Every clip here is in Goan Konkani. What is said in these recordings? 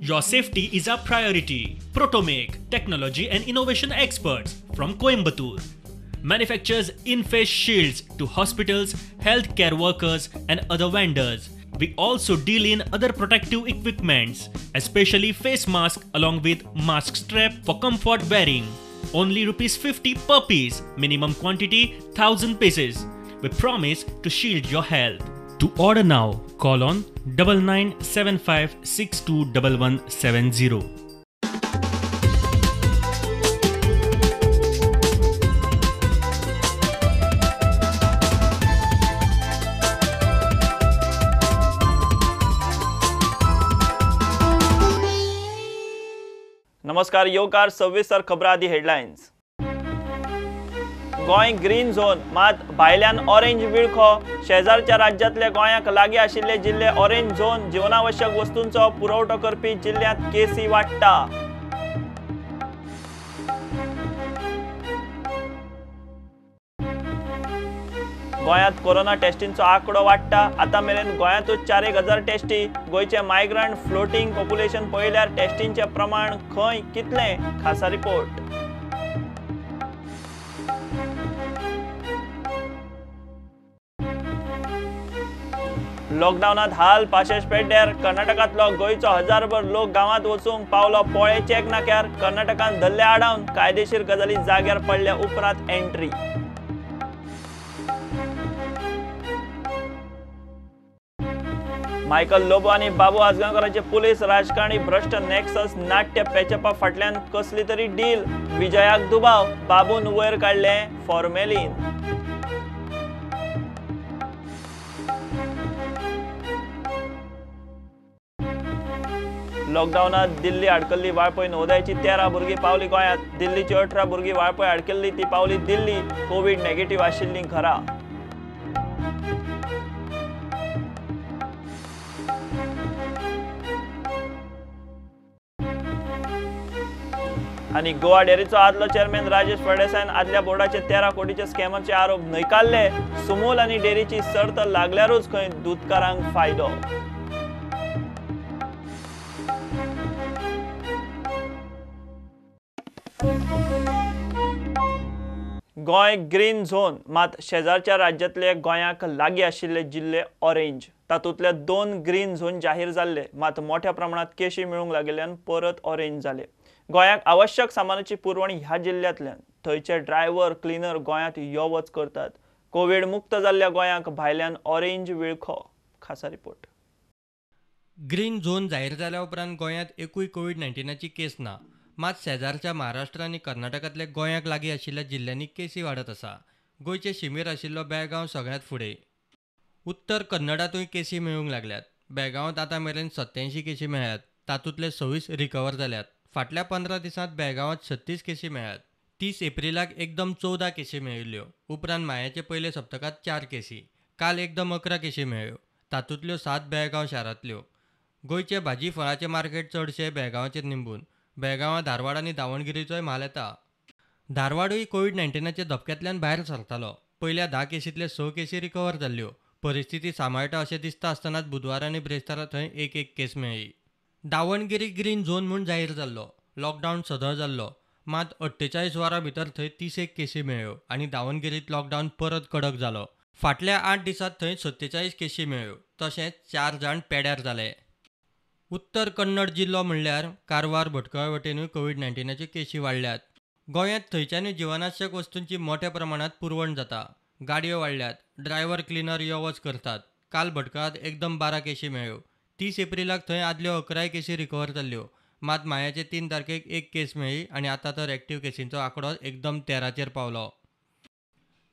Your safety is our priority. Protomake, technology and innovation experts from Coimbatore. Manufactures in-face shields to hospitals, healthcare workers and other vendors. We also deal in other protective equipments, especially face mask along with mask strap for comfort wearing. Only ₹50 per piece, minimum quantity 1000 pieces. We promise to shield your health. To order now, call on 9975 621170. नमस्कार, येवकार 26 खबरां आदी हेडलायन्स. गोंय ग्रीन झोन मात भायल्यान ऑरेंज विळखो. शेजारच्या राज्यांतले गोंयाक लागीं आशिल्ले जिल्ले ऑरेंज झोन. जीवनावश्यक वस्तूंचो पुरवठो करपी जिल्ल्यांत केसी वाडटा. गोंयांत कोरोना टेस्टींचो आंकडो वाडटा. आतां मेरेन गोंयांतूच 4,000 टेस्टी. गोंयचे मायग्रंट फ्लोटींग पॉप्युलेशन पळयल्यार टेस्टींचें प्रमाण खंय कितलें? खासा रिपोर्ट. लॉकडावनात हाल पाशेश पेड्ड्यार. कर्नाटकांतलो गोंयचो हजारभर लोक गांवांत वचूंक पावलो पोळे चेक नाक्यार. कर्नाटकान धरले आडावन. कायदेशीर गजाली जाग्यार पडल्या उपरांत एंट्री. मायकल लोबो आनी बाबू आजगांवकाराचे पुलीस राजकारणी भ्रश्ट नॅक्सस नाट्य पेचपा फाटल्यान कसली तरी डील. विजयाक दुबाव. बाबून वयर काडले फॉर्मेलीन. लॉकडावनात दिल्ली आडकल्ली वाळपय नवोदयाची 13 भुरगीं पावली गोंयांत. दिल्लीची 18 भुरगीं वाळपय आडकल्ली ती पावली दिल्ली. कोवीड नेगेटिव्ह आशिल्लीं घरा. आनी गोवा डेअरीचो आदलो चेअरमॅन राजेश फळदेसायान आदल्या बोर्डाचे 13 कोटीचे स्कॅमाचे आरोप न्हयकारले. सुमूल आनी डेअरीची सर्त लागल्यारूच खंय दुदकारांक फायदो. गोंय ग्रीन झोन मात शेजारच्या राज्यांतले गोंयाक लागीं आशिल्ले जिल्ले ऑरेंज. तातूंतले 2 ग्रीन झोन जाहीर जाल्ले मात मोठ्या प्रमाणात केशी मेळूंक लागिल्ल्यान परत ऑरेंज जाले. गोंयाक आवश्यक सामानाची पुरवण ह्या जिल्ल्यांतल्यान. थंयचे ड्रायव्हर क्लिनर गोंयांत यो वच करतात. कोवीड मुक्त जाल्ल्या गोंयाक भायल्यान ऑरेंज विळखो. खासा रिपोर्ट. ग्रीन झोन जाहीर जाल्या उपरांत गोंयांत एकूय कोवीड 19ची केस ना. मात शेजारच्या महाराष्ट्र आनी कर्नाटकांतल्या गोंयाक लागीं आशिल्ल्या जिल्ल्यांनी केसी वाडत आसा. गोंयचे शिमेर आशिल्लो बेळगांव सगळ्यांत फुडें. उत्तर कन्नडांतूय केसी मेळूंक लागल्यात. बेळगांवांत आतां मेरेन 87 केसी मेळ्ळ्यात. तातूंतले 26 रिकवर जाल्यात. फाटल्या 15 दिसांत बेळगांवांत 36 केसी मेळ्ळ्यात. 30 एप्रिलाक एकदम 14 केसी मेळिल्ल्यो. उपरांत मायाचे पयले सप्तकांत 4 केसी. काल एकदम 11 केसी मेळ्ळ्यो. तातूंतल्यो 7 बेळगांव शारांतल्यो. गोंयचे भाजी फळाचें मार्केट चडशें बेळगांवाचेर निंबून. बेळगांवां धारवाड आनी दावणगिरीचोय म्हाल येता. धारवाडूय कोवीड 19च्या धपक्यांतल्यान भायर सरतालो. पयल्या 10 केसींतले 6 केसी रिकवर जाल्ल्यो. परिस्थिती सांबाळटा अशें दिसता आसतनाच बुधवारा आनी ब्रेस्तारा थंय 1-1 केस मेळ्ळी. दावणगिरी ग्रीन झोन म्हूण जाहीर जाल्लो. लॉकडावन सदळ जाल्लो. मात 48 वरां भितर थंय 31 केसी मेळ्ळ्यो आनी दावणगिरींत लॉकडावन परत कडक जालो. फाटल्या 8 दिसांत थंय 47 केसी मेळ्ळ्यो. तशेंच 4 जाण पेड्यार जाले. उत्तर कन्नड जिल्लो म्हणल्यार कारवार भटकळ वटेनूय कोवीड 19च्यो केशी वाडल्यात. गोंयांत थंयच्यानूय जिवनावश्यक वस्तूंची मोठ्या प्रमाणांत पुरवण जाता. गाडयो वाडल्यात. ड्रायव्हर क्लिनर यो वच करतात. काल भटकळांत एकदम 12 केशी मेळ्ळ्यो. 30 एप्रिलाक थंय आदल्यो 11 केशी रिकवर जाल्ल्यो. मात मायाचे 3 तारखेक 1 केस मेळ्ळी आनी आतां तर एक्टिव्ह केसींचो आंकडो एकदम 13चेर पावलो.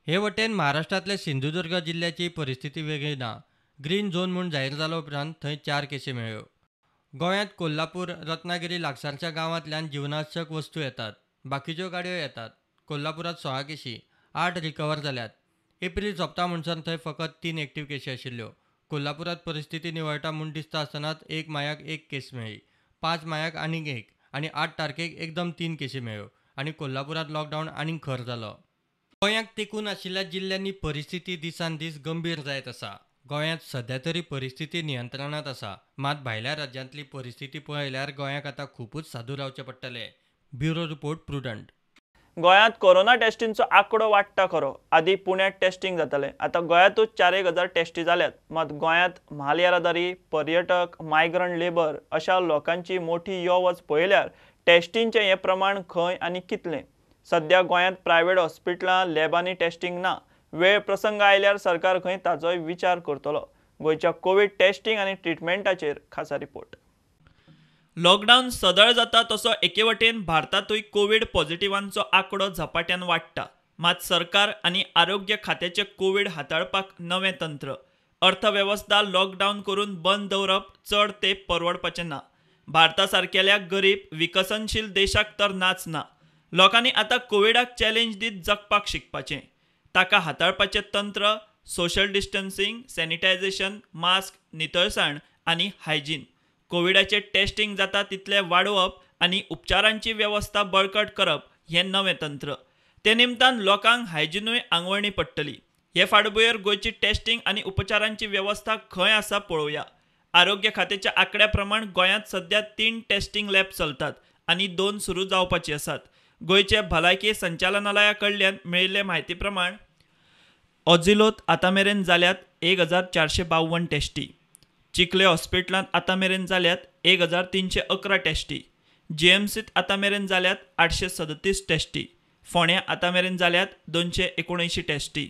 हे वटेन महाराष्ट्रांतल्या सिंधुदुर्ग जिल्ल्याची परिस्थिती वेगळी ना. ग्रीन झोन म्हूण जाहीर जालो उपरांत थंय 4 केसी मेळ्ळ्यो. गोंयांत कोल्हापूर रत्नागिरी लागसारच्या गांवांतल्यान जीवनावश्यक वस्तू येतात. बाकीच्यो गाडयो येतात. कोल्हापुरांत 16 केशी, 8 रिकवर जाल्यात. एप्रील सोंपता म्हणसर थंय फकत 3 एक्टिव्ह केशी आशिल्ल्यो. कोल्हापुरांत परिस्थिती निवळटा म्हूण दिसता आसतनाच 1 मायाक 1 केस मेळ्ळी, 5 मायाक आनीक 1 आनी 8 तारखेक एकदम 3 केशी मेळ्ळ्यो आनी कोल्हापुरांत लॉकडावन आनीक खर जालो. गोंयाक तेंकून आशिल्ल्या जिल्ल्यांनी परिस्थिती दिसान दीस गंभीर जायत आसा. गोंयांत सध्या तरी परिस्थिती नियंत्रणांत आसा, मात भायल्या राज्यांतली परिस्थिती पळयल्यार गोंयाक आतां खुबूच सादूर रावचें पडटलें. Bureau report, Prudent. गोंयांत कोरोना टेस्टिंगचो आंकडो वाडटा खरो. आदी पुण्यांत टेस्टिंग जातालें, आतां गोंयांतूच 4,000 टेस्टी जाल्यात. मात गोंयांत म्हाल येरादारी, पर्यटक, मायग्रंट लेबर अशा लोकांची मोठी यो वच पळयल्यार टेस्टिंगचें हें प्रमाण खंय आनी कितलें? सद्या गोंयांत प्रायव्हेट हॉस्पिटलां, लॅबांनी टेस्टिंग ना. वेळ प्रसंग आयल्यार सरकार खंय ताचोय विचार करतलो. गोंयच्या कोवीड टेस्टिंग आनी ट्रिटमेंटाचेर खासा रिपोर्ट. लॉकडावन सदळ जाता तसो एके वटेन भारतांतूय कोवीड पॉझिटिव्हांचो आंकडो झपाट्यान वाडटा. मात सरकार आनी आरोग्य खात्याचे कोवीड हाताळपाक नवें तंत्र. अर्थवेवस्था लॉकडावन करून बंद दवरप चड तेंप परवडपाचें ना. भारता सारकेल्या गरीब विकसनशील देशाक तर नाच ना. लोकांनी आतां कोविडाक चॅलेंज दीत जगपाक शिकपाचें. ताका हाताळपाचें तंत्र सोशल डिस्टन्सिंग, सॅनिटायझेशन, मास्क, नितळसाण आनी हायजीन. कोविडाचें टेस्टिंग जाता तितलें वाडोवप आनी उपचारांची वेवस्था बळकट करप हें नवें तंत्र. ते निमतान लोकांक हायजिनूय आंगवणी पडटली. हे फाटभुंयेर गोंयची टेस्टिंग आनी उपचारांची वेवस्था खंय आसा पळोवया. आरोग्य खात्याच्या आंकड्या प्रमाण गोंयांत सध्या 3 टेस्टिंग लॅब चलतात आनी 2 सुरू जावपाची आसात. गोंयचे भलायकी संचालनालया कडल्यान मेळिल्ले म्हायती प्रमाण ऑजिलोत आतां मेरेन जाल्यात 1452 टेस्टी, चिखले हॉस्पिटलांत आतां मेरेन जाल्यात 1311 टेस्टी, जीएमसीत आतां मेरेन जाल्यात 837 टेस्टी, फोंड्यां आतां मेरेन जाल्यात 279 टेस्टी.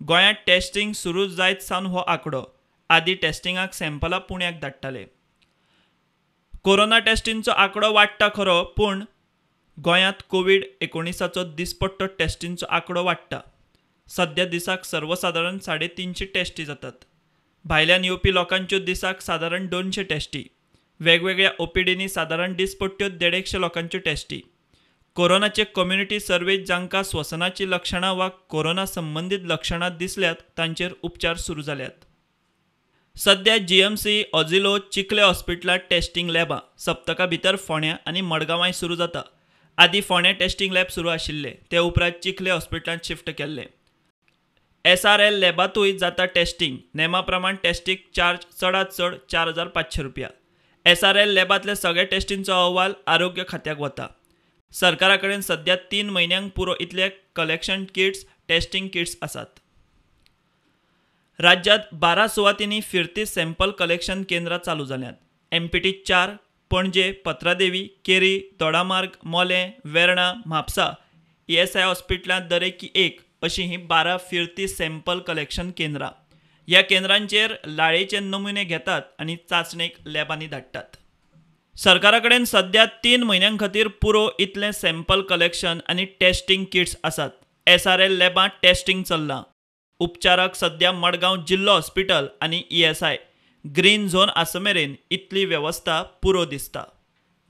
गोंयांत टेस्टिंग सुरू जायत सावन हो आंकडो. आदी टेस्टिंगाक सॅम्पलां पुण्याक धाडटाले. कोरोना टेस्टिंगचो आंकडो वाडटा खरो, पूण गोंयांत कोवीड 19चो दिसपट्टो टेस्टिंगचो आंकडो वाडटा. सद्या दिसाक सर्वसादारण 350 टेस्टी जातात. भायल्यान येवपी लोकांच्यो दिसाक सादारण 200 टेस्टी, वेगवेगळ्या ओपीडींनी सादारण दिसपट्ट्यो 150 लोकांच्यो टेस्टी. कोरोनाचे कम्युनिटी सर्वे जांकां श्वसनाचीं लक्षणां वा कोरोना संबंदीत लक्षणां दिसल्यात तांचेर उपचार सुरू जाल्यात. सद्या जीएमसी, ऑजिलो, चिखले हॉस्पिटलांत टेस्टिंग लॅबां सप्तका भितर फोंड्यां आनी मडगांवांय सुरू जाता. आदी फोंड्यां टेस्टिंग लॅब सुरू आशिल्ले, ते उपरांत चिखले हॉस्पिटलांत शिफ्ट केल्ले. SRL लॅबांतूय जाता टेस्टिंग. नेमा प्रमाण टेस्टीक चार्ज चडांत चड 4500 रुपया. SRL लॅबांतले सगळे टेस्टींचो अहवाल आरोग्य खात्याक वता. सरकारा कडेन सद्या 3 म्हयन्यांक पुरो इतले कलेक्शन किट्स, टेस्टिंग किट्स आसात. राज्यांत 12 सुवातींनी फिरती सॅम्पल कलेक्शन केंद्रां चालू जाल्यांत. MPT 4, Panaji, Patradevi, Keri, Dodamarg, Mollem, Verna, Mapusa, ESI हॉस्पिटलांत दरेकी 1 अशी ही 12 फिरती सॅम्पल कलेक्शन केंद्रां. ह्या केंद्रांचेर लाळेचे नमुने घेतात आनी चांचणेक लॅबांनी धाडटात. सरकारा कडेन सद्या 3 म्हयन्यां खातीर पुरो इतलें सॅम्पल कलेक्शन आनी टेस्टिंग किट्स आसात. SRL लॅबांत टेस्टिंग चल्लां. उपचाराक सद्या मडगांव जिल्लो हॉस्पिटल आनी ESI green झोन आसा मेरेन इतली वेवस्था पुरो दिसता.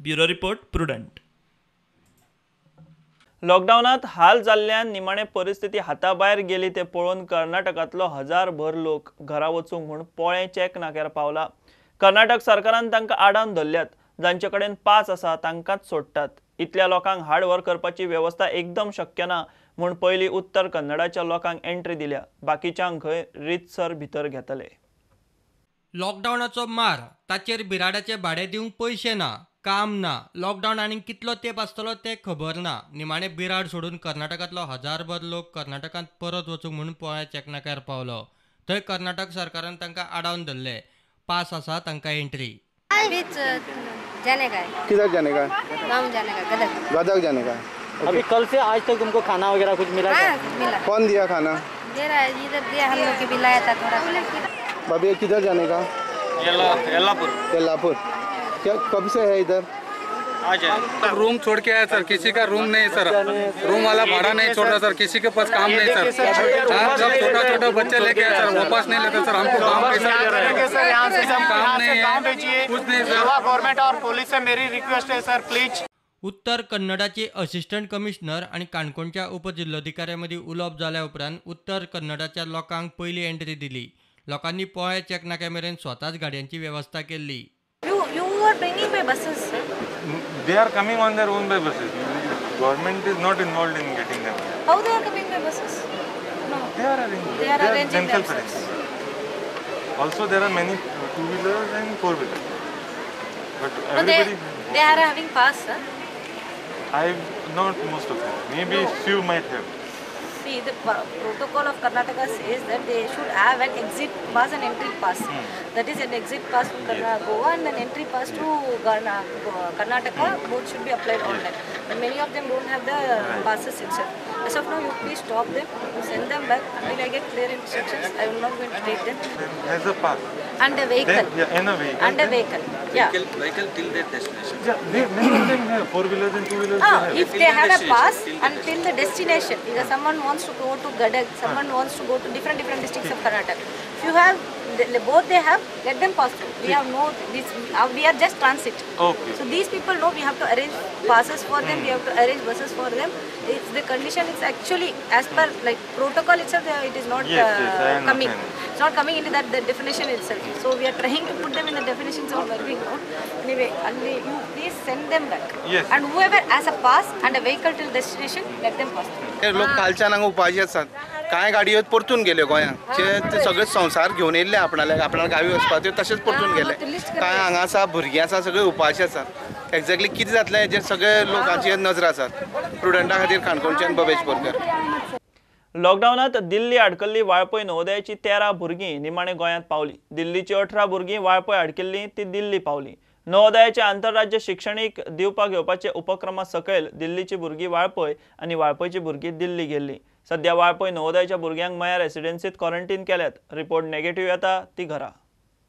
Bureau report, Prudent. लॉकडावनांत हाल जाल्ल्यान निमाणे परिस्थिती हाताभायर गेली ते पळोवन कर्नाटकांतलो 1000भर लोक घरा वचूंक म्हूण पोळें चेक नाक्यार पावला. कर्नाटक सरकारान तांकां आडावन धरल्यात. जांचे कडेन पास आसा तांकांच सोडटात. इतल्या लोकांक हाड व्हर करपाची वेवस्था एकदम शक्य ना म्हूण पयलीं उत्तर कन्नडाच्या लोकांक एंट्री दिल्या. बाकीच्यांक खंय रितसर भितर घेतले. लॉकडावनाचो मार, ताचेर बिराडाचें भाडें दिवंक पयशे ना, काम ना. लॉकडावन आनीक कितलो तेंप आसतलो तें खबर ना. निमाणे बिराड सोडून कर्नाटकांतलो 1000भर लोक कर्नाटकांत परत वचूंक म्हूण पोळ्या चेकनाक्यार पावलो. थंय कर्नाटक सरकारान तांकां आडावन धरले. पास आसा तांकां एंट्री. जाने का है. किधर जाने का? गाँव जाने का, गदग. गदग जाने का. अभी कल से आज तक तुमको खाना वगैरह कुछ मिला? हाँ, मिला. कौन दिया खाना? दे रहा है, इधर दिया, हम लोग के भी लाया था थोड़ा. भाभी किधर जाने का? येल्लापुर. येल्लापुर. क्या कब से है इधर? आज है. रूम छोड़ के आया सर, किसी का रूम नहीं सर, रूम वाला भाड़ा नहीं छोड़ रहा सर, किसी के पास काम नहीं सर. सब छोटा छोटा बच्चे लेके आए सर, वापस नहीं लेते सर. हमको काम कैसे सर, यहाँ से काम नहीं है, कुछ नहीं सर. गवर्नमेंट और पुलिस से मेरी रिक्वेस्ट है सर, प्लीज. उत्तर कन्नडाचे असिस्टंट कमिशनर आनी काणकोणच्या उपजिल्लोधिकाऱ्यां मदीं उलोवप जाल्या उपरांत उत्तर कन्नडाच्या लोकांक पयली एंट्री दिली. लोकांनी पोळ्या चेक नाक्या मेरेन स्वताच गाडयांची वेवस्था केल्ली. You are bringing by buses, sir? They are coming on their own by buses. Government is not involved in getting them. How they are coming by buses? No. They are arranging. They are arranging themselves. Also there are many two wheelers and four wheelers. But everybody they are having pass, sir? I've not most of them. Maybe no. Few might have. See, the protocol of Karnataka says that they should have an exit pass and entry pass. That is an exit pass from Goa and an entry pass to Karnataka. Both should be applied online. But many of them don't have the passes itself. As of now, you please stop them, you send them back until I get clear instructions. I will not going to take them. Has a pass. And a vehicle. Then, yeah, and a vehicle. And a vehicle. Yeah. Vehicle till their destination. Yeah, many of them have four wheelers and two wheelers. If they have a pass until the destination, because someone wants to go to Gadag, someone wants to go to different districts of Karnataka. If you have both, they have, let them pass through. We have no this. We are just transit. Okay. So these people know we have to arrange passes for them. We have to arrange buses for them. It's the condition. It's actually as per like protocol itself. It is not coming. It's not coming into that the definition itself. So we are trying to put them in the definitions of working out. Anyway, you please send them back. Yes. And whoever has a pass and a vehicle till destination, let them pass through. लोक कालच्यान हांगा उपाशी आसात. कांय गाडयो परतून गेल्यो गोंयांत, जे सगळे संवसार घेवन येयल्ले आपणाले आपणाक गावी वचपाक, तशेंच परतून गेले. कांय हांगा आसा भुरगीं आसा, सगळे उपाशी आसात. एक्झॅक्टली कितें जातलें हेजेर सगळे लोकांची नजर आसात. प्रुडंटा खातीर काणकोणच्यान बबेश बोरकर. लॉकडावनात दिल्ली अडकल्ली वाळपय नवोदयाची 13 भुरगीं निमाणे गोंयांत पावली. दिल्लीची 18 भुरगीं वाळपय अडकिल्लीं ती दिल्ली पावली. नवोदयाचे आंतरराज्य शिक्षणीक दिवपा घेवपाचे उपक्रमा सकयल दिल्लीची भुरगीं वाळपय आनी वाळपयची भुरगीं दिल्ली गेल्ली. सध्या वाळपय नवोदयाच्या भुरग्यांक मया रेसिडेन्सीत क्वॉरंटीन केल्यात. रिपोर्ट नेगेटिव्ह येता ती घरा.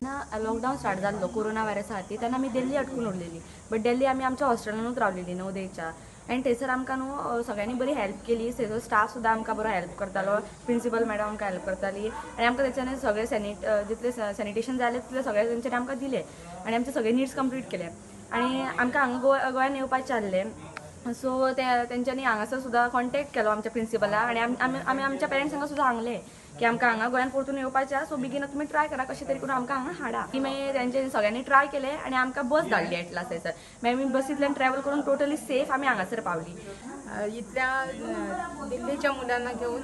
लॉकडावन स्टार्ट जाल्लो कोरोना व्हायरसा खातीर तेन्ना आमी दिल्ली अटकून उरलेली. बट दिल्ली आमी आमच्या हॉस्टेलानूच रावलेली नवोदयच्या. आनी थंयसर आमकां न्हू सगळ्यांनी बरी हेल्प केली. थंयसर स्टाफ सुद्दां आमकां बरो हेल्प करतालो, प्रिंसिपल मॅडम आमकां हेल्प करताली. आनी आमकां तेच्यानी सगळे जितले सॅनिटेशन जालें तितले सगळे तेंच्यांनी आमकां दिलें आनी आमचे सगळे निड्स कंप्लीट केले. आनी आमकां हांगा गोंयान येवपाचें आसलें, सो तेंच्यांनी हांगासर सुद्दां कॉन्टेक्ट केलो आमच्या प्रिंसिपला. आनी आमी आमच्या पेरंट्सांक सुद्दां सांगलें की आमकां हांगा गोंयान परतून येवपाचें आसा, सो बेगीन तुमी ट्राय करा कशें तरी करून आमकां हांगा हाडा. ती मागीर तेंच्यांनी सगळ्यांनी ट्राय केलें आनी आमकां बस धाडली एट लास्ट थंयसर. मागीर आमी बसींतल्यान ट्रॅवल करून टोटली सेफ आमी हांगासर पावली. इथल्या दिल्लीच्या मुलांना घेऊन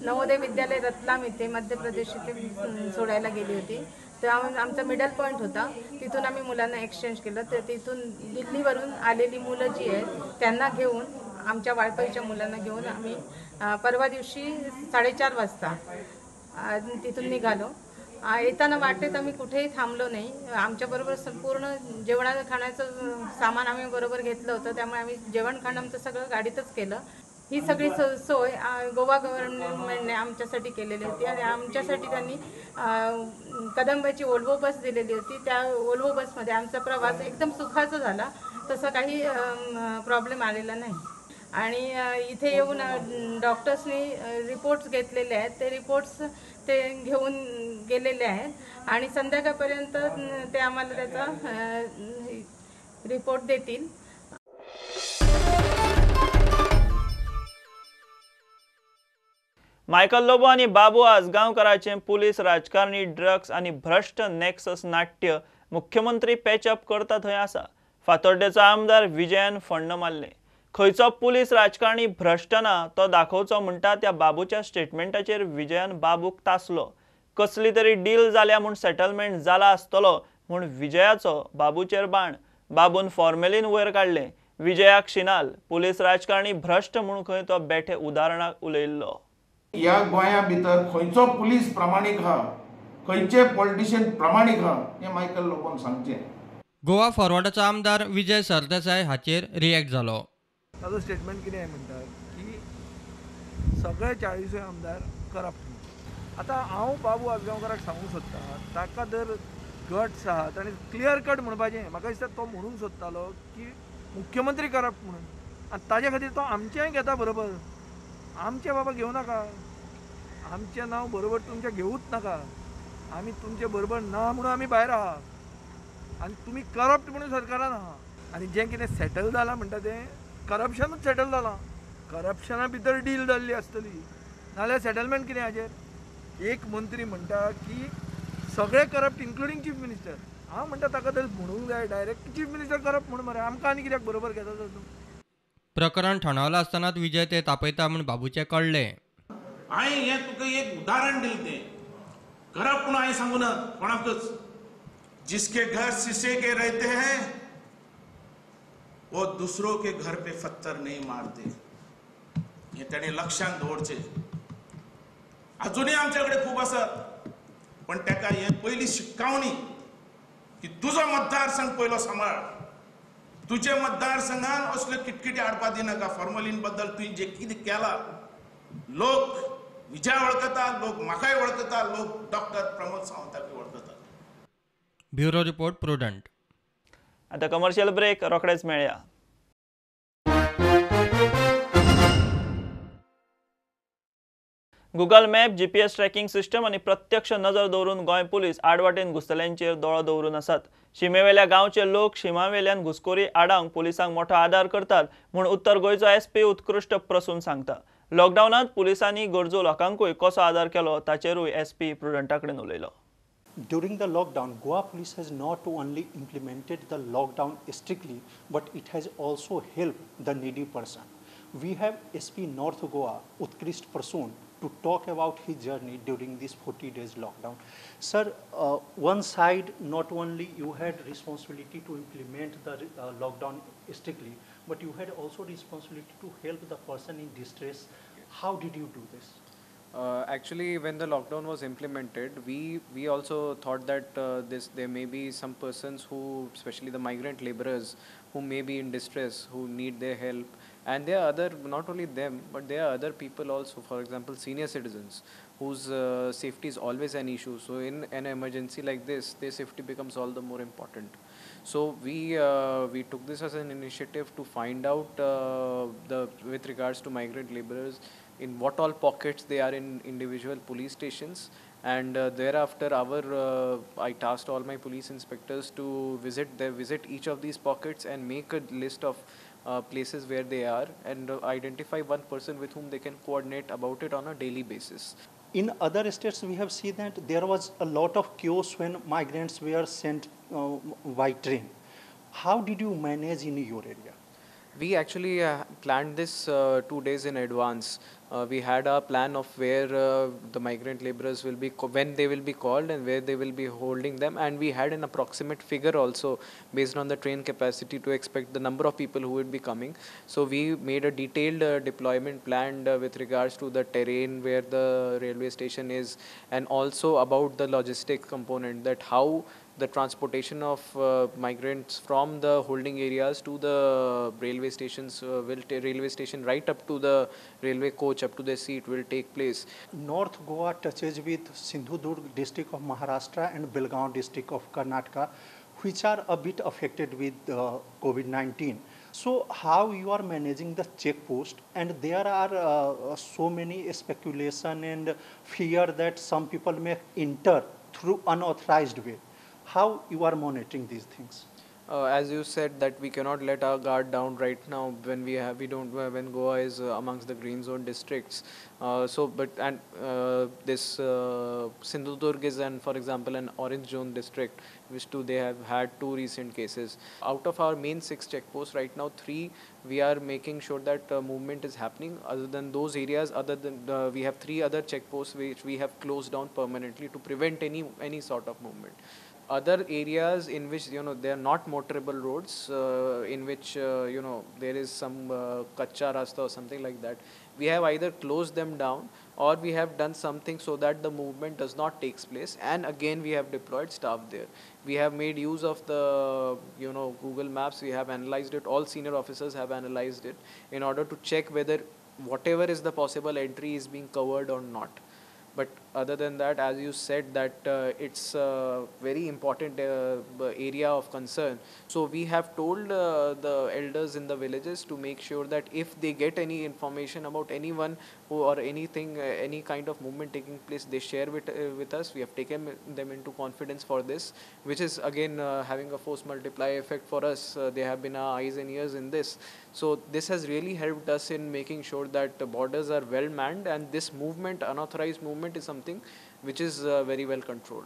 नवोदय विद्यालय रतलाम इथे मध्य प्रदेश इथे सोडायला गेली होती. तर आमचा मिडल पॉईंट होता, तिथून आम्ही मुलांना एक्सचेंज केलं. तर तिथून दिल्लीवरून आलेली मुलं जी आहेत त्यांना घेऊन आमच्या वाळपईच्या मुलांना घेऊन आम्ही परवा दिवशी 4:30 वाजता तिथून निघालो. येताना वाटेत आम्ही कुठेही थांबलो नाही. आमच्याबरोबर संपूर्ण जेवणा खाण्याचं सामान आम्ही बरोबर घेतलं होतं, त्यामुळे आम्ही जेवण खाणं आमचं सगळं गाडीतच केलं. ही सगळी सोय गोवा गव्हर्नमेंटने आमच्यासाठी केलेली होती आणि आमच्यासाठी त्यांनी कदंबाची वोल्वो बस दिलेली होती. त्या वोल्वो बसमध्ये आमचा प्रवास एकदम सुखाचा झाला, तसं काही प्रॉब्लेम आलेला नाही. आणि इथे येऊन डॉक्टर्सनी रिपोर्ट्स घेतलेले आहेत, ते रिपोर्ट्स ते घेऊन गेलेले आहेत आणि संध्याकाळपर्यंत ते आम्हाला त्याचा रिपोर्ट देतील. मायकल लोबो आनी बाबू आजगांवकाराचे पुलीस राजकारणी ड्रग्स आनी भ्रश्ट नॅक्सस नाट्य मुख्यमंत्री पॅचअप करता थंय आसा. फातोड्डेचो आमदार विजयान फण्ण मारलें. खंयचो पुलीस राजकारणी भ्रश्ट ना तो दाखोवचो म्हणटा त्या बाबूच्या स्टेटमेंटाचेर विजयान बाबूक तासलो. कसली तरी डील जाल्या म्हूण सेटलमेंट जाला आसतलो म्हूण विजयाचो बाबूचेर बाण. बाबून फॉर्मेलीन वयर काडलें. विजयाक शिनाल. पुलीस राजकारणी भ्रश्ट म्हूण खंय तो बेठे उदाहरणाक उलयल्लो. ह्या गोंया भितर खंयचो पुलीस प्रामाणीक आहा, खंयचे पॉलिटिशियन प्रामाणीक आहा हें मायकल लोबोन सांगचें. गोवा फॉरवर्डाचो आमदार विजय सरदेसाय हाचेर रिएक्ट जालो. ताजो स्टेटमेंट कितें म्हणटा की सगळे 40 आमदार करप्ट. आतां हांव बाबू आजगांवकाराक सांगूंक सोदतां, ताका जर गट्स आहा ताणें क्लियर कट म्हणपाचें. म्हाका दिसता तो म्हणूंक सोदतालो की मुख्यमंत्री करप्ट म्हणून, आनी ताजे खातीर तो आमचेंय घेता बरोबर. आमचें बाबा घेवं नाका, आमचें नांव बरोबर तुमचें घेवूच नाका, आमी तुमचे बरोबर ना म्हणून आमी भायर आहा आनी तुमी करप्ट म्हणून सरकारान आहा. आनी जें कितें सेटल जालां म्हणटा तें करप्शनूच सेटल जालां, करप्शना भितर डील जाल्ली आसतली, नाजाल्यार सेटलमेंट कितें हाजेर. एक मंत्री म्हणटा की सगळे करप्ट इन्क्लुडींग चीफ मिनिस्टर. हांव म्हणटा ताका तर म्हणूंक जाय डायरेक्ट चीफ मिनिस्टर करप्ट म्हणून मरे, आमकां आनी कित्याक बरोबर घेता तर तूं. प्रकरण ठणावलां आसतनाच विजय ते तापयता म्हूण बाबूचें कळ्ळें. हांवें हें तुका एक उदाहरण दिलें तें करप्ट म्हणून हांवें सांगू ना कोणाकच. जिसके घर शीशे के रहते हैं वो दूसरों के घर पे पत्थर नहीं मारते. हे ताणें लक्षांत दवरचें. अजुनूय आमचे कडेन खूब आसात, पण ताका हे पयली शिटकावणी की तुजो मतदारसंघ पयलो सांबाळ. तुजे मतदारसंघान असल्यो किटकिटी हाडपा दिनाका. फॉर्मलीन बद्दल तुवें जें कितें केलां, लोक विजय वळखता, लोक म्हाकाय वळखता, लोक डॉक्टर प्रमोद सावंताकूय वळखता. Bureau report, Prudent. आतां कमर्शियल ब्रेक, रोखडेच मेळया. Google map, GPS tracking system आनी प्रत्यक्ष नजर दवरून गोंय पुलीस आडवाटेन घुसतल्यांचेर दोळो दवरून आसात. शिमेवेल्या गांवचे लोक शिमावेल्यान घुसखोरी आडावंक पुलिसांक मोठो आदार करतात म्हूण उत्तर गोंयचो एसपी उत्कृश्ट प्रसून सांगता. लॉकडावनांत पुलिसांनी गरजू लोकांकूय कसो आदार केलो ताचेरूय एसपी प्रुडंटा कडेन उलयलो. During the lockdown, Goa police has not only implemented the lockdown strictly, but it has also helped the needy person. We have SP North Goa, Utkrisht Prasoon, to talk about his journey during this 40 days lockdown. Sir, one side, not only you had responsibility to implement the lockdown strictly, but you had also responsibility to help the person in distress. How did you do this? Actually, when the lockdown was implemented, we also thought that there may be some persons who, especially the migrant laborers, who may be in distress, who need their help. And there are other, not only them, but there are other people also, for example, senior citizens, whose safety is always an issue. So in an emergency like this, their safety becomes all the more important. So we took this as an initiative to find out with regards to migrant laborers, in what all pockets they are in individual police stations. And thereafter, I tasked all my police inspectors to visit each of these pockets and make a list of places where they are and identify one person with whom they can coordinate about it on a daily basis. In other states, we have seen that there was a lot of chaos when migrants were sent by train. How did you manage in your area? We actually planned this 2 days in advance. We had a plan of where the migrant laborers will be, when they will be called and where they will be holding them, and we had an approximate figure also based on the train capacity to expect the number of people who would be coming. So we made a detailed deployment plan with regards to the terrain where the railway station is, and also about the logistic component, that how the transportation of migrants from the holding areas to the railway stations, railway station right up to the railway coach, up to the seat will take place. North Goa touches with Sindhudurg district of Maharashtra and Belgaum district of Karnataka, which are a bit affected with COVID-19. So how you are managing the checkpost? And there are so many speculation and fear that some people may enter through unauthorized way. How you are monitoring these things? As you said, that we cannot let our guard down right now when when Goa is amongst the green zone districts. This Sindhudurg is, for example, an orange zone district, which too they have had 2 recent cases. Out of our main 6 checkposts right now, 3 we are making sure that movement is happening. Other than those areas, we have 3 other checkposts which we have closed down permanently to prevent any sort of movement. Other areas in which they are not motorable roads, in which there is some kacha rasta or something like that, we have either closed them down or we have done something so that the movement does not take place, and again we have deployed staff there. We have made use of the Google Maps. We have analyzed it, all senior officers have analyzed it in order to check whether whatever is the possible entry is being covered or not. But other than that, as you said, that it's a very important area of concern. So we have told the elders in the villages to make sure that if they get any information about anyone who or anything, any kind of movement taking place, they share with us. We have taken them into confidence for this, which is again having a force multiplier effect for us. They have been our eyes and ears in this. So this has really helped us in making sure that the borders are well manned, and this movement, unauthorized movement, is something which is very well controlled.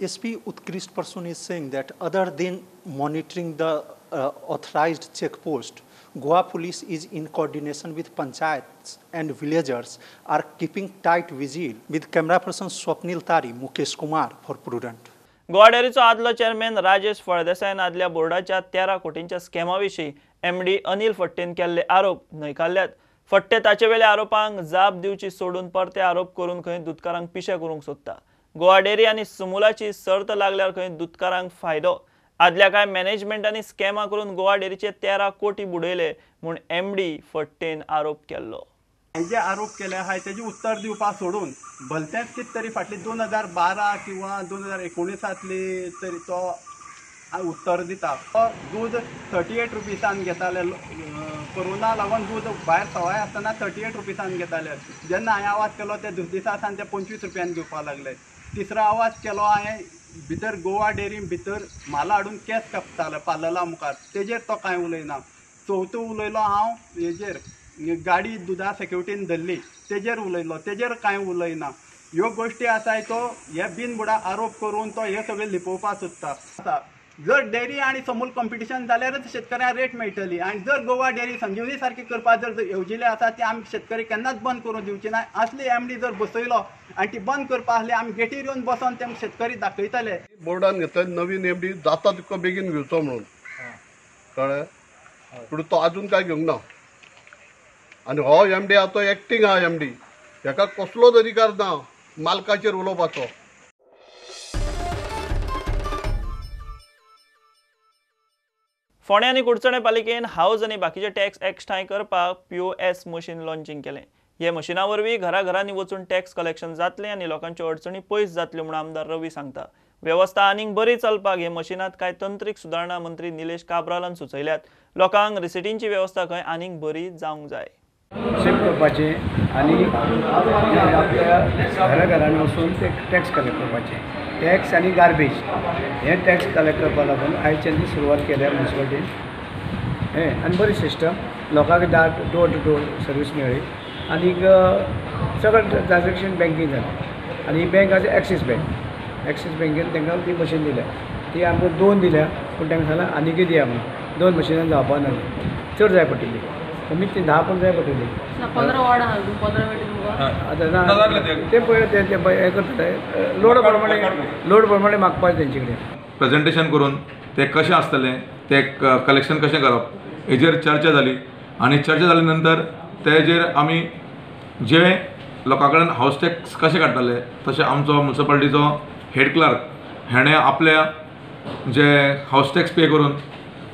SP Utkrisht Prasoon is saying that other than monitoring the authorized checkpost, Goa police is in coordination with panchayats and villagers are keeping tight vigil. With camera person Swapnil Tari, Mukesh Kumar for Prudent. Goa डेअरीचो आदलो चेअरमॅन राजेश फळदेसायन आदल्या बोर्डाच्या 13 कोटींच्या स्कॅमा विशीं एमडी अनिल फट्टेन केल्ले आरोप न्हयकारल्यात. फट्टे ताचे वेल्या आरोपांक जाप दिवची सोडून परते आरोप करून खंय दुदकारांक पिशे करूंक सोदता. गोवा डेअरी आनी सुमुलाची सर्त लागल्यार खंय दुदकारांक फायदो. आदल्या कांय मॅनेजमेंटांनी स्कॅमां करून गोवा डेअरीचे 13 कोटी बुडयले म्हूण एमडी फट्टेन आरोप केल्लो. जे आरोप केले आहाय तेजे उत्तर दिवपाक सोडून भलतेंच कितें तरी फाटली 2012 किंवा 2019 तरी तो उत्तर दिता. तो दूद 38 रुपीसान घेताले, कोरोना लागून दूद भायर सवाय आसतना 38 रुपीसान घेताले. जेन्ना हांवें आवाज केलो ते दुसरे दिसा सावन ते 25 रुपयान घेवपाक लागले. तिसरो आवाज केलो हांवें भितर गोवा डेअरीन भितर म्हाला हाडून केस कापताले पार्लरा मुखार, तेजेर तो कांय उलयना. चवथो उलयलो हांव हेजेर गाडी दुदा सेक्युरिटीन धरली तेजेर उलयलो, तेजेर कांय उलयना. ह्यो गोश्टी आसाय तो हे बिनबुडा आरोप करून तो हे सगळे लिपोवपाक सोदता. आसा जर डेअरी आनी समूल कॉम्पिटिशन जाल्यारच शेतकऱ्यांक रेट मेळटली आनी जर गोवा डेअरी संजीवनी सारकी करपाक जर येवजिले आसा ती आमी शेतकरी केन्नाच बंद करून दिवची ना. असली एमडी जर बसयलो आनी ती बंद करपा आसली आमी गेटीर येवन बसोन ते शेतकरी दाखयतले. बोर्डान घेतले नवीन एमडी जाता तितको बेगीन घेवचो म्हणून, कळ्ळें? पूण तो आजून काय घेवंक ना. आनी हो एमडी आहा तो एक्टींग आहा एमडी, हेका कसलोच अधिकार ना मालकाचेर उलोवपाचो. फोंडें आनी कुडचडें पालिकेन हावज आनी बाकीचे टॅक्स एकठांय करपाक पीओएस मशीन लॉन्चिंग केलें. हे मशिना वरवीं घराघरांनी वचून टॅक्स कलेक्शन जातलें आनी लोकांच्यो अडचणी पयस जातल्यो म्हूण आमदार रवी सांगता. वेवस्था आनीक बरी चलपाक हे मशिनांत कांय तंत्रीक सुदारणा मंत्री निलेश काब्रालान सुचयल्यात. लोकांक रिसिटींची वेवस्था खंय आनीक बरी जावंक जाय. सेव करपाचें आनी आपल्या घरा घरांनी वचून ते टॅक्स कलेक्ट करपाचें. टॅक्स आनी गार्बेज हे टॅक्स कलेक्ट करपाक लागून आयच्यान ती सुरवात केल्या म्युनिसिपालिटीन. हें आनी बरी सिस्टम, लोकांक डोर टू डोर सर्वीस मेळ्ळी आनीक सगळें ट्रान्जेक्शन बँकींग जालें. आनी ही बँक आसा एक्सीस बँक, एक्सीस बँकेन तांकां ती मशीन दिल्या, ती आमकां 2 दिल्या पूण तांकां सांगलां आनीकय दिया म्हणून. 2 मशिनां जावपा ना, चड जाय पडटली, कमीत ती 10 पण जाय पडटली. 15 वॉर्ड आहा, 15 वेटी आतां ना ते पळय ते हें करतले, लोड प्रमाणे मागपाचें तेंचे कडेन. प्रेजेंटेशन करून ते कशें आसतलें, ते कलेक्शन कशें करप हेजेर चर्चा जाली आनी चर्चा जाले नंतर तेजेर आमी जे लोकां कडेन हावस टॅक्स कशें काडटले तशें आमचो म्युनिसिपालिटीचो हेड क्लर्क हेणें आपल्या जे हावस टॅक्स पे करून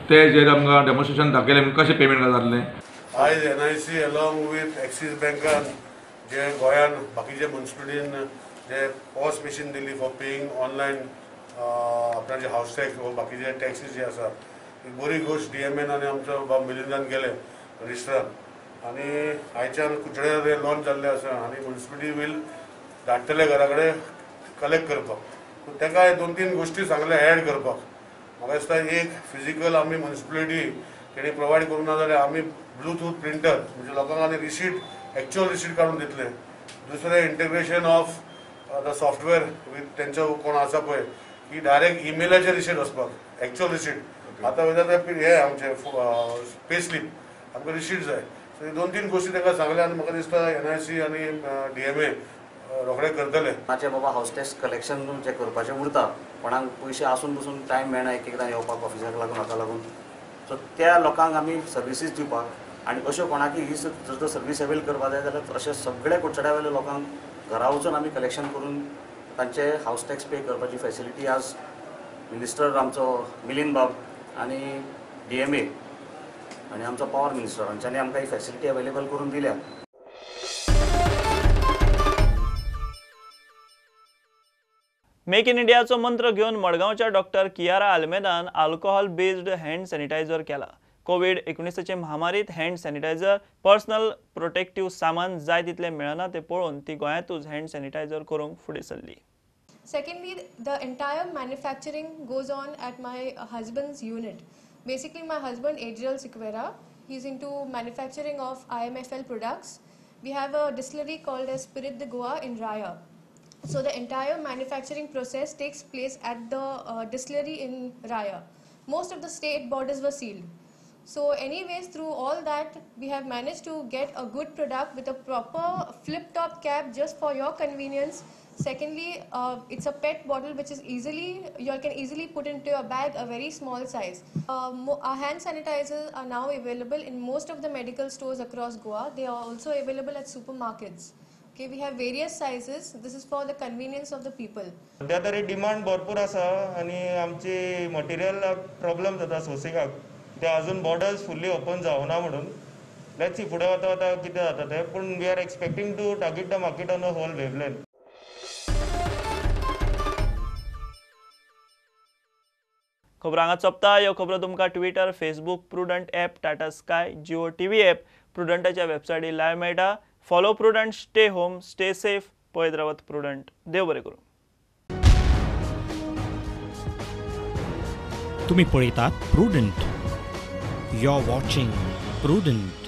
तेजेर आमकां डेमॉन्स्ट्रेशन दाखयलें कशें पेमेंट जातलें. आयज NIC along with axis बँकान जे गोंयान बाकीचे म्युनिसिपालिटीन जे पॉस मशीन दिली फॉर पेईंग ऑनलायन आपणाचे हावस टॅक्स वा बाकीचे टॅक्सीस जे आसा, एक बरी गोश्ट डीएमएन आनी आमचो बाब मिलिंदान केले रजिस्ट्रान आनी आयच्यान कुडचड्यार लॉन्च जाल्लें आसा आनी म्युनिसिपालिटी वील धाडटले घरा कडेन कलेक्ट करपाक. तांकां 2-3 गोश्टी सांगले एड करपाक. म्हाका दिसता एक फिजिकल आमी म्युनिसिपालिटी तेणी प्रोवायड करूंक ना जाल्यार आमी ब्लूटूथ प्रिंटर म्हणजे लोकांक आनी रिसीट एक्चुअल रिसीट काडून दितले. दुसरें integration of the software with तेंचो कोण आसा पळय की डायरेक्ट इमेलाचेर रिसीट वचपाक एक्चुअल रिसीट. आतां वयता ते हे आमचे पे स्लीप आमकां रिसीट जाय. सो हे 2-3 गोश्टी तांकां सांगले आनी म्हाका दिसता NIC आनी DMA रोखडे करतले. कोणाचे बाबा हावस टॅक्स कलेक्शन जें करपाचें उरता, कोणाक पयशे आसून पसून टायम मेळना एक एकदां येवपाक ऑफिसाक लागून हाका लागून, सो त्या लोकांक आमी सर्विसीस दिवपाक आनी अश्यो कोणाकी ही जर सर्वीस अवेल करपाक जाय जाल्यार अशे सगळे कुडचड्या वयल्या लोकांक घरा वचून आमी कलेक्शन करून तांचे हावस टॅक्स पे करपाची फॅसिलिटी आज मिनिस्टर आमचो मिलिंद बाब आनी DMA आनी आमचो पॉवर मिनिस्टर हांच्यांनी आमकां ही फॅसिलिटी अवेलेबल करून दिल्या. मेक इन इंडियाचो मंत्र घेवन मडगांवच्या डॉक्टर कियारा आल्मेदान अल्कोहोल बेस्ड हँड सॅनिटायझर केला. कोविड-19 महामारीत हँड सॅनिटायझर, पर्सनल प्रोटेक्टिव्ह सामान जाय तितलें मेळना तें पळोवन ती गोंयांतूच हँड सॅनिटायझर करूंक फुडें सरली. Secondly, the entire manufacturing goes on at my husband's unit. Basically, my husband Adriel Sequeira, he's into manufacturing of IMFL products. We have a distillery called as Spirit de Goa in Raya. So the entire manufacturing process takes place at the distillery in Raya. Most of the state borders were sealed. So anyways, through all that we have managed to get a good product with a proper flip top cap just for your convenience. Secondly, it's a PET bottle which is easily, you can easily put into your bag, a very small size. Our hand sanitizers are now available in most of the medical stores across Goa. They are also available at supermarkets. Okay, we have various sizes. This is for the convenience of the people. सध्या तरी डिमांड भरपूर आसा आनी आमची मटेरियलाक प्रॉब्लम जाता सोर्सिंगाक, ते अजून बॉर्डर्स फुल्ली ओपन जावना म्हणून. Let's see फुडें वता वता कितें जाता तें, पूण we are expecting to target the market on a whole wavelength. खबरो हांगा सोंपता. ह्यो खबरो तुमकां Twitter, Facebook, Prudent app, Tata Sky, Jio TV app, प्रुडंटाच्या वेबसायटीर live मेळटा. Follow Prudent, stay home, stay safe. पळयत रावात प्रुडंट. देव बरें करूं. तुम्ही पळयतात Prudent. You are watching Prudent.